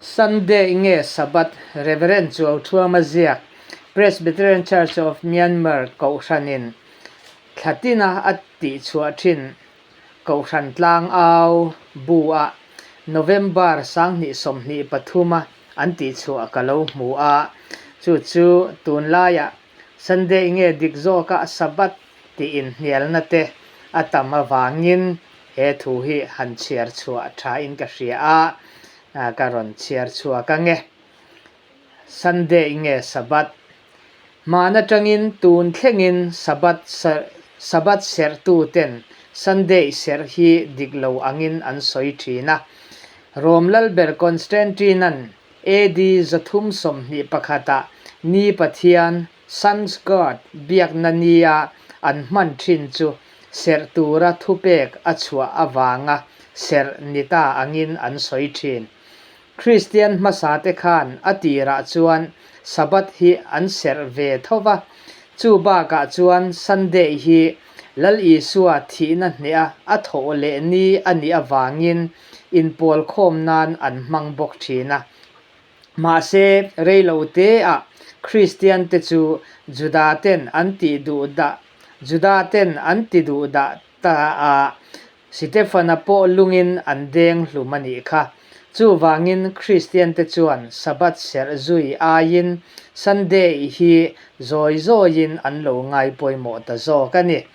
Sunday nge Sabbath, Reverend Chuauthuama ziak, Presbyterian Church of Myanmar Kohhranin thlatina a tihchhuah thin Kohhran Tlangau bu-ah November 2023 a an tihchhuah ka lo hmu a, chu chu tunlaiah Sunday nge dik zawka Sabbath tih inhnialna te a tam avangin he thu hi han chhiar chhuah thain ka hria a, ka rawn chhiar chhuak ange. Sunday nge Sabbath? Hman atangin tun thlengin Sabbath Sabbath serhtu ten Sunday serh hi dik lo angin an sawi thin a. Rom Lalber Constantine-a'n AD 321 ah Ni Pathian Sun's God biakna nia an hman thin chu serh tura thupek a chhuah avanga serh ni ta angin an sawi thin. Kristian hmasate khan a tirah chuan Sabbath hi an serh ve tho va, chu bakah chuan Sunday hi Lal Isua thihna hneha a thawh leh ni a nih avangin inpawlkhawm nan an hmang bawk thin a. Mahse, reilo teah Kristiante chu Judaten an tih duh dah Judaten an ti duh dah ta a, Sitefana pawh lungin an deng hlum a nih kha. Chuvangin Kristiante chuan Sabbath serh zui aiin Sunday hi zawi zawiin an lo ngai pawimawh ta zawk a ni.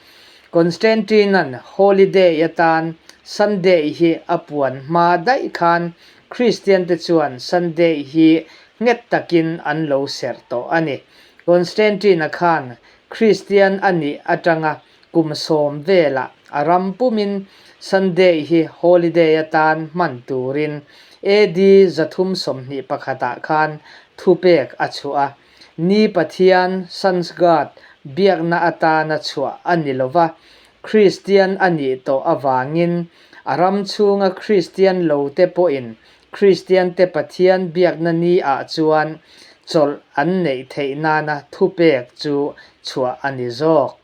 Constantine-a'n holiday atan Sunday hi a puan hma daih khan Kristiante chuan Sunday hi nghet takin an lo serh tawh a ni. Constantine-a khan Kristian a nih atanga kum sawm velah a ram pumin Sunday hi holiday atan hman turin AD 321 ah khan thupek a chhuah a. Ni Pathian, Sun's God, biakna atana chhuah a ni lova, Kristian a nih tawh avangin a ram chhunga Kristian lote pawhin Kristiante Pathian biakna ni ah chuan chawlh an neih theih nana thupek chu chhuah a ni zawk.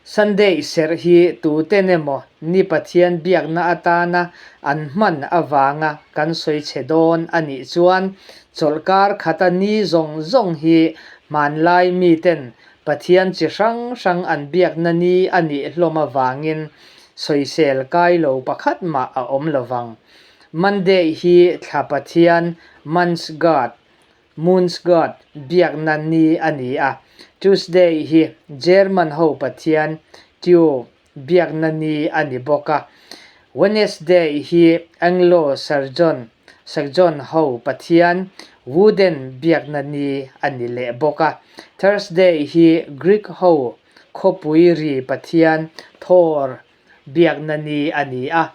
Sunday serh hi tuten emaw ni Pathian biakna atana an hman avanga kan sawi chhe dawn a nih chuan chawlhkar khata ni zawng zawng hi hmanlai miten Pathian chi hrang hrang an biakna ni a nih hlawm avangin sawisel kai lo pakhat mah a awm lovang. Monday hi thla Pathian, Month's God, Moon's God biakna ni a ni a, Tuesday hi German ho pathian Tio biakna ni a ni bawk a, Wednesday hi Anglo-Saxon Saxon ho pathian Woden biakna ni a ni leh bawk a, Thursday hi Greek ho khawpui ri pathian Thor biakna ni a ni a.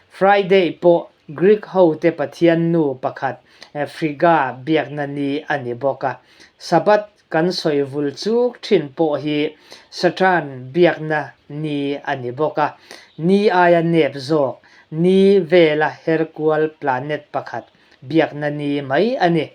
Friday pawh Greek hote pathian nu pakhat Frigga biakna ni a ni bawk a. Sabbath kan sawi vul chuk thin pawh hi Saturn biakna ni a ni bawk a. Ni aia nep zawk, ni vela herkual planet pakhat biakna ni mai a ni.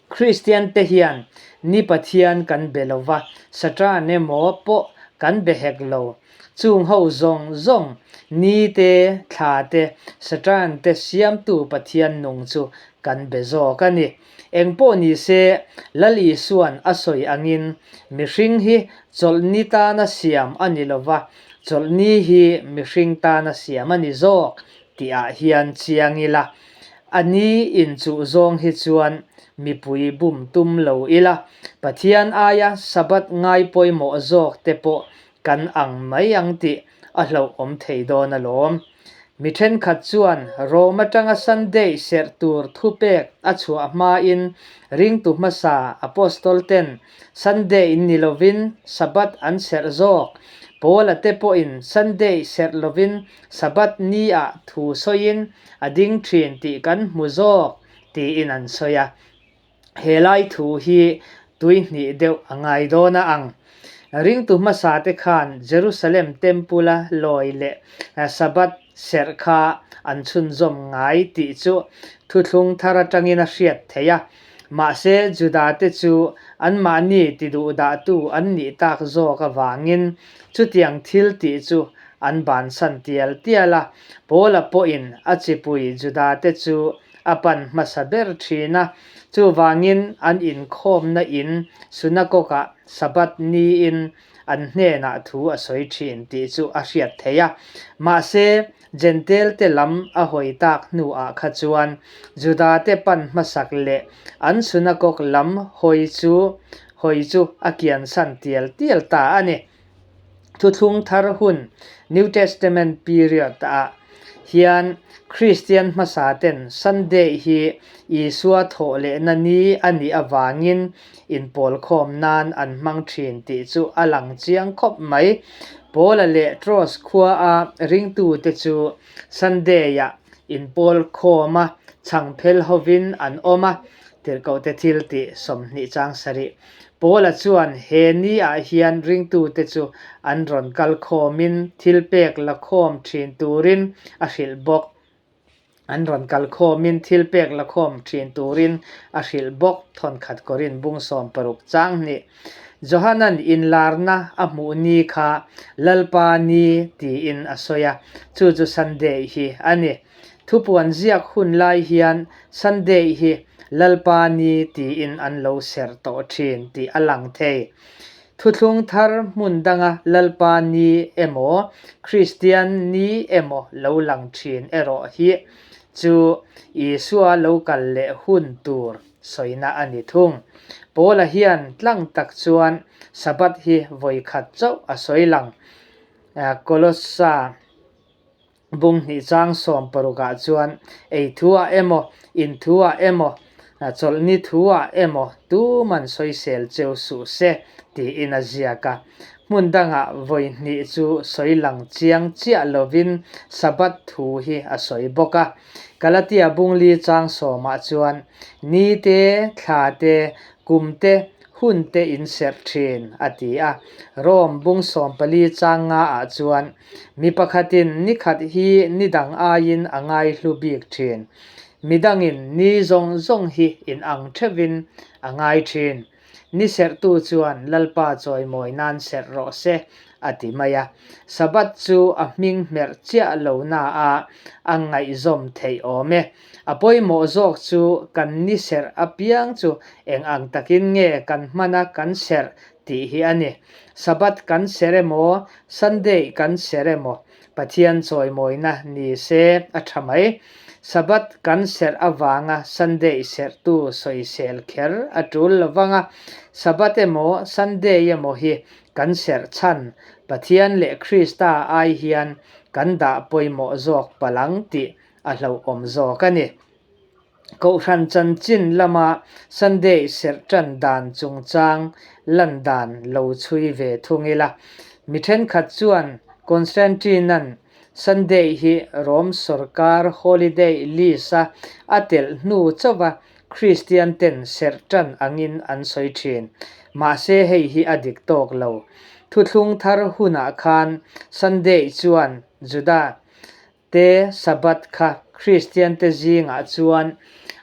Kristian te hian ni Pathian kan be lo va, Satan emaw pawh kan be hek lo. Chung ho zawng zawng, ni te, thla te, Satan te siamtu Pathian nung chu kan be zawk a ni. Engpawh ni se, Lal Isuan a sawi angin mihring hi chawlhni tana siam a ni lo va, chawlhni hi mihring tana siam a ni zawk tihah hian chiang ila. A ni inchuh zawng hi chuan mipui bum tum lo ila, Pathian aia Sabbath ngai pawimawh zawk te pawh kan ang mai ang tih a hlauhawm thei dawn alawm. Mi thenkhat chuan Rome atanga Sunday serh tur thupek a chhuah hmain ringtu hmasa Apostol ten Sunday ni lovin Sabbath an serh zawk. Paula te pawhin Sunday serh lovin Sabbath ni ah thu sawiin a ding thin tih kan hmu zawk tiin an sawi a. He lai thu hi tui hnih deuh a ngai dawn a ang. Ringtu hmasa te khan Jerusalem Temple-a lawi leh Sabbath serh kha an chhunzawm ngai tih chu thuthlung thar atangin a hriat theih a. Mahse, Juda-te chu anmahni tiduhdahtu an nih tak zawk avangin chutiang thil tih chu an bansan tial tial a. Paula pawhin a chipui Juda-te chu a pan hmasa ber thin a. Chuvangin an inkhawmna in sunakawkah Sabbath niin an hnenah thu a sawi thin tih chu a hriat theih a. Mahse, Jentail-te lam a hawi tak hnuah kha chuan Juda-te pan hmasak leh an sunakawk lam hawi chu hawi chu a kiansan tial tial ta a ni. Thuthlung thar hun, New Testament period, ah hian Kristian hmasa ten Sunday hi Isua thawh lehna ni a nih avangin inpawlkhawm nan an hmang thin tih chu a lang chiang khawp mai. Paula leh Troas khua a ringtute chu Sunday-ah inpawlkhawm a chhangphel hovin an awm a, Tirhkohte thil tih 20 chang sarih. Paula chuan he ni ah hian ringtute chu an rawn kal khawmin thil pek la khawm thin turin a hrilh bawk. An rawn kal khawmin thil pek la khawm thin turin a hrilh bawk thawnkhat Korin bung 60 chang hnih. Johanan inlarna a hmuh ni kha Lalpa ni tiin a sawi a, chu chu Sunday hi a ni. Thupuan ziak hun lai hian Sunday hi Lalpa ni tiin an lo serh tawh thin tih a lang thei. Thuthlung thar hmun danga Lalpa ni emaw Kristian ni emaw lo lang thin erawh hi chu Isua lo kal leh hun tur sawina a ni thung. Paula hian tlang tak chuan Sabbath hi vawi khat chauh a sawi lang. Kolossa. Bung hnih chang 60 ah chuan ei thu ah emaw, in thu ah emaw, chawlhni thu ah emaw tuman sawisel cheu suh se tiin a ziak a. Hmun dangah vawi hnih chu sawi lang chiang chiah lovin Sabbath thu hi a sawi bawk a. Galatia bung li chang 10 ah chuan ni te, thla te, kum te, hun te in serh thin a ti a. Rome bung 14 chang nga ah chuan Mi pakhatin ni khat hi ni dang aiin a ngaihlu bik thin. Mi dangin ni zawng zawng hi inang theuhin a ngai thin. Ni serhtu chuan Lalpa chawimawi nan serh rawh se, a ti mai a. Sabbath chu a hming hmerh chiah lo na a a ngaihzawm theih awm e. A pawimawh zawk chu kan ni serh apiang chu eng ang takin nge kan hmana kan serh tih hi a ni. Sabbath kan serh emaw, Sunday kan serh emaw, Pathian chawimawina ni se a tha mai. Sabbath kan serh avanga Sunday serhtu sawisel kher a tul lovang a, Sabbath emaw, Sunday emaw hi kan serh chhan Pathian leh Krista ai hian kan dah pawimawh zawk palang tih a hlauhawm zawk a ni. Kohhran chanchin lama Sunday serh tan dan chungchang lan dan lo chhui ve thung ila. Mi thenkhat chuan Constantine-a'n Sunday hi Rome sawrkar holiday list-a a telh hnu chauha Kristian ten serh tan angin an sawi thin. Mahse hei hi a dik tawk lo. Thuthlung thar hunah khan Sunday chuan Juda te Sabbath kha Kristiante zingah chuan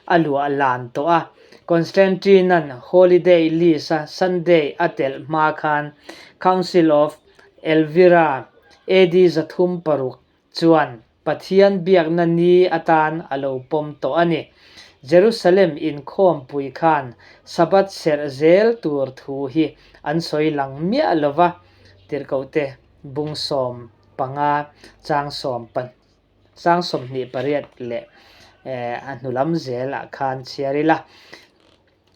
a luah lan tawh a. Constantine-a'n holiday list-a Sunday a telh hma khan Council of Elvira, AD 306, chuan Pathian biakna ni atan a lo pawm tawh a ni. Jerusalem inkhawmpui khan Sabbath serh zel tur thu hi an sawi lang miah lo va, tirhkohte bung 10. Chang chang 28 leh a hnu lam zelah khan chhiar ila.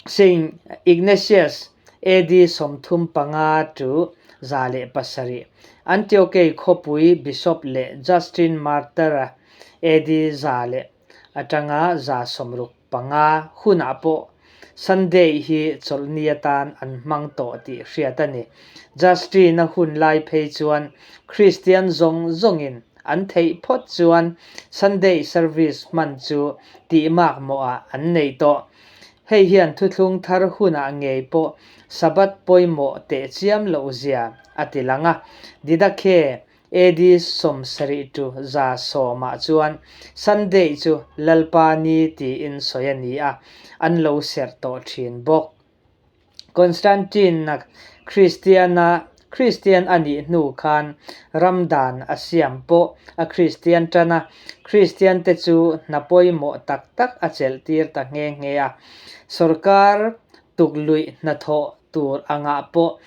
Saint Ignatius, AD 35 to 107, Antiochei khawpui Bishop leh Justin Martyr-a AD 100 leh atanga 165 hunah pawh Sunday hi chawlhni atan an hmang tawh tih hriat a ni. Justin-a hun lai phei chuan Kristian zawng zawngin an theih phawt chuan Sunday service hman chu tihmak mawhah an nei tawh. Hei hian thuthlung thar hunah ngei pawh Sabbath pawimawh tehchiam loh zia a ti lang a. Didakhe AD 70 to 110 ah chuan Sunday chu Lalpa ni tiin sawi a ni a, an lo serh tawh thin bawk. Constantine-a Kristiana Kristian a nih hnu khan ram dan a siam pawh a Kristian tan a, Kristiante chu hna pawimawh tak tak a chelh tir ta nghe nghe a. Sorkar tukluih hnathawh tur angah pawh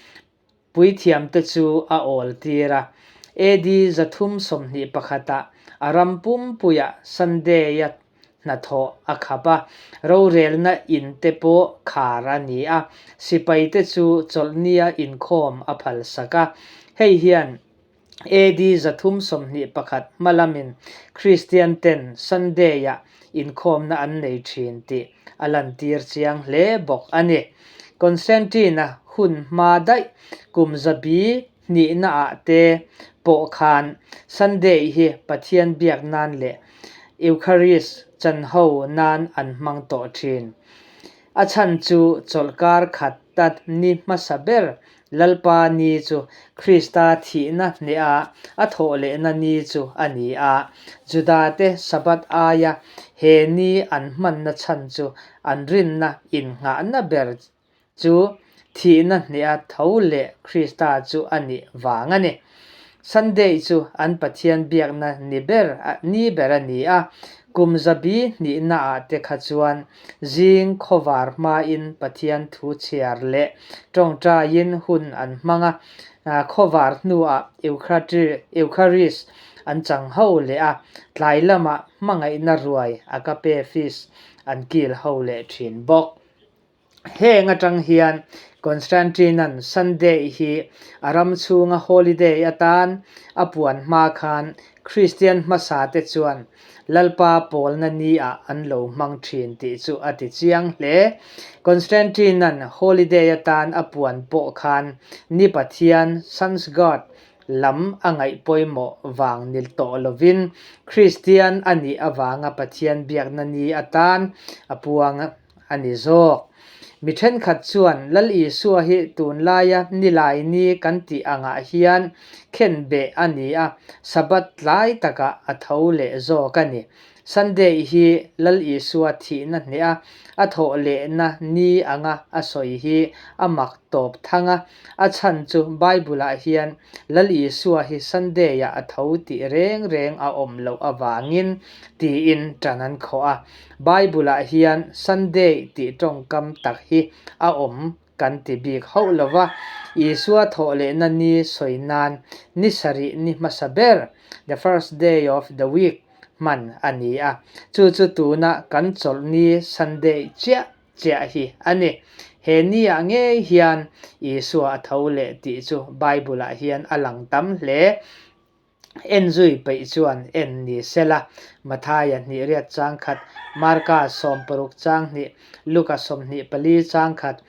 Puithiamte chu a awl tir a. AD 321 ah a ram pumpuiah Sunday-a hnathawh a khap a, rorelna in te pawh khar a ni a, sipaite chu chawlhnia inkhawm a phalsak a. Hei hian AD 321 hma lamin Kristian ten Sunday-ah inkhawmna an nei thin tih a lantir chiang hle bawk a ni. Constantine-a hun hma daih kum zabi hnihnaah te pawh khan Sunday hi Pathian biak nan leh Eucharist chanho nan an hmang tawh thin. A chhan chu chawlhkar khat ta ni hmasa ber Lalpa ni chu Krista thihna hneha a thawh lehna ni chu a ni a. Judate Sabbath aia he ni an hmanna chhan chu an rinna innghahna ber chu thihna hneha tho leh Krista chu a nih vang a ni. Sunday chu an Pathian biakna ni ber ni ber a ni a. Kum zabi hnihnaah te kha chuan Zing khawvar hmain Pathian thu chhiar leh tawngtaiin hun an hmang a, khawvar hnuah Eucharist an chang ho leh a, tlai lamah hmangaihna ruai Agape Feast an kil ho leh thin bawk. Heng atang hian Constantine-a'n Sunday hi a ram chhunga holiday atan a puan hma khan Kristian hmasate chuan Lalpa pawlna ni ah an lo hmang thin tih chu a ti chiang hle. Constantine-a'n holiday atan a puan pawh khan ni Pathian, Sun's God, lam a ngaih pawimawh vang ni tawh lovin Kristian a nih avanga Pathian biakna ni atan a puang a ni zawk. Mi thenkhat chuan Lal Isua hi tunlaia nilai ni kan tih angah hian khenbeh a ni a, Sabbath tlai takah a tho leh zawk a ni. Sunday hi Lal Isua thihna hneha a thawh lehna ni anga a sawi hi a mak tawp thang a, a chhan chu Bible-ah hian Lal Isua hi Sunday-ah a tho tih reng reng a awm loh avangin tiin ṭan an khawh a. Bible-ah hian Sunday tih tawngkam tak hi a awm kan ti bik hauh lo va, Isua thawh lehna ni sawi nan ni sarih ni hmasa ber, the first day of the week, hman a ni a. Chu chu tuna kan chawlh ni Sunday chiah chiah hi a ni. He niah ngei hian Isua a tho leh tih chu Bible-ah hian a lang tam hle. En zui peih chuan en ni sela, Mathaia hnih riat chang khat, Marka 60 chang hnih, Luka 24 chang khat,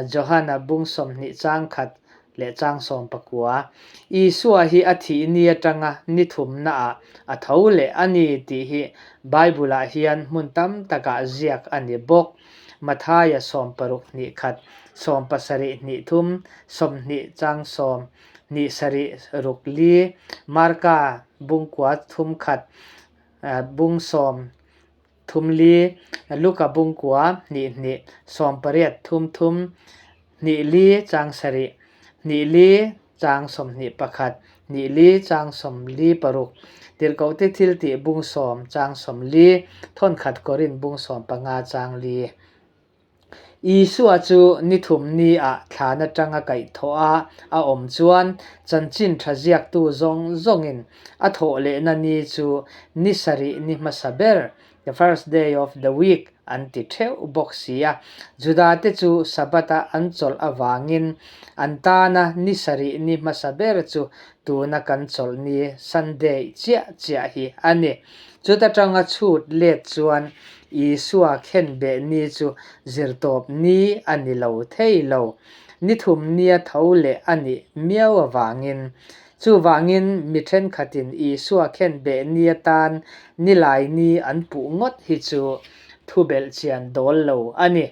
Johana bung 20 chang khat leh chang 19. Isua hi a thih ni atanga ni thumnaah a tho leh a ni tih hi Bible-ah hian hmun tam takah ziak a ni bawk. Mathaia 60 hnih khat, 70 hnih thum, 20 chang sawm, Hnih sarih ruk li, Marka bungkua thum khat, bung sawm thum li, Luka bungkua hnih hnih, 80 thum thum, hnih li chang sarih, hnih li chang 21, hnih li chang 46, Tirhkohte thiltih bung sawm chang 40, thawnkhat Korin bung 15 chang li. Isua chu ni thum ni-ah thlan atanga kaihthawh a a awm chuan chanchin tha ziaktu zawng zawngin a thawh lehna ni chu ni sarih ni hmasa ber, the first day of the week, an ti theuh bawk si a. Judate chu Sabbath-a an chawlh avangin an tana ni sarih ni hmasa ber chu tuna kan chawlh ni Sunday chiah chiah hi a ni. Chuta tanga chhut let chuan Isua khenbeh ni chu zirtawp ni a ni lo thei lo. Ni thum nia tho leh a nih miau avangin. Chuvangin mi thenkhatin Isua khenbeh ni atan nilai ni an puh ngawt hi chu thubelh chian dawl lo a ni.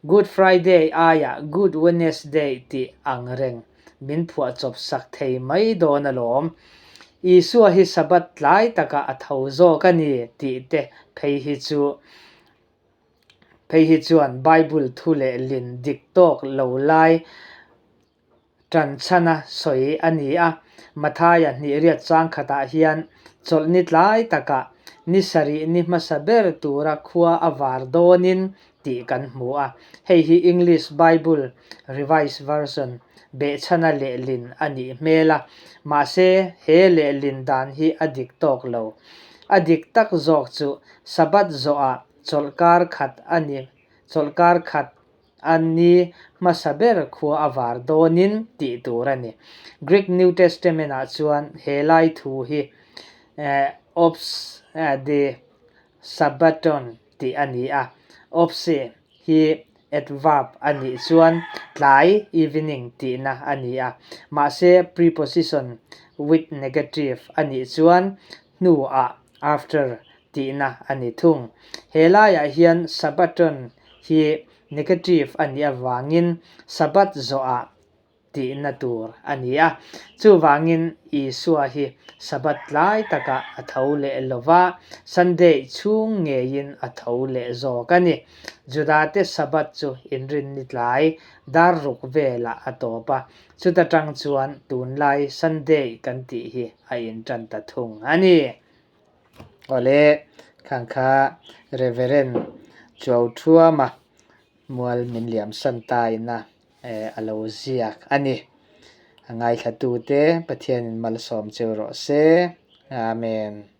Good Friday aiah Good Wednesday tih ang reng min phuahchawp sak thei mai dawn alawm. Isua hi Sabbath tlai takah a tho zawk a ni tih te phei hi chu phei hi chuan Bible thu leh lin dik tawk lo lai Ṭanchhana sawi a ni a, Mathaia hnihriat changkhatah hian chawlhni tlai takah ni sarih ni hmasa ber tura khua a var dawnin tih kan hmu a. Hei hi English Bible Revised Version behchhana lehlin a nih hmel a, mahse he lehlin dan hi a dik tawk lo. A dik tak zawk chu Sabbath zawhah chawlhkar khat a ni chawlhkar khat A ni hmasa ber khua a var dawnin tih tur a ni. Greek New Testament ah chuan he lai thu hi Ops de Sabbaton tih a ni a. Ops hi adverb a nih chuan tlai, evening, tihna a ni a. Mahse preposition with negative a nih chuan hnuah, after, tihna a ni thung. He laiah hian Sabbaton hi negative a nih avangin Sabbath zawhah tihna tur a ni a. Chuvangin Isua hi Sabbath tlai takah a tho leh lo va, Sunday chhung ngeiin a tho leh zawk a ni. Judate Sabbath chu inrinni tlai dar ruk velah a tawp a, chuta tang chuan tunlai Sunday kan tih hi a intan ta thung a ni. Awle, khang kha Reverend Chuauthuama mual min liam san ta ina a lo ziak a ni. A ngaithlatute Pathianin malsawm cheu rawh se. Amen.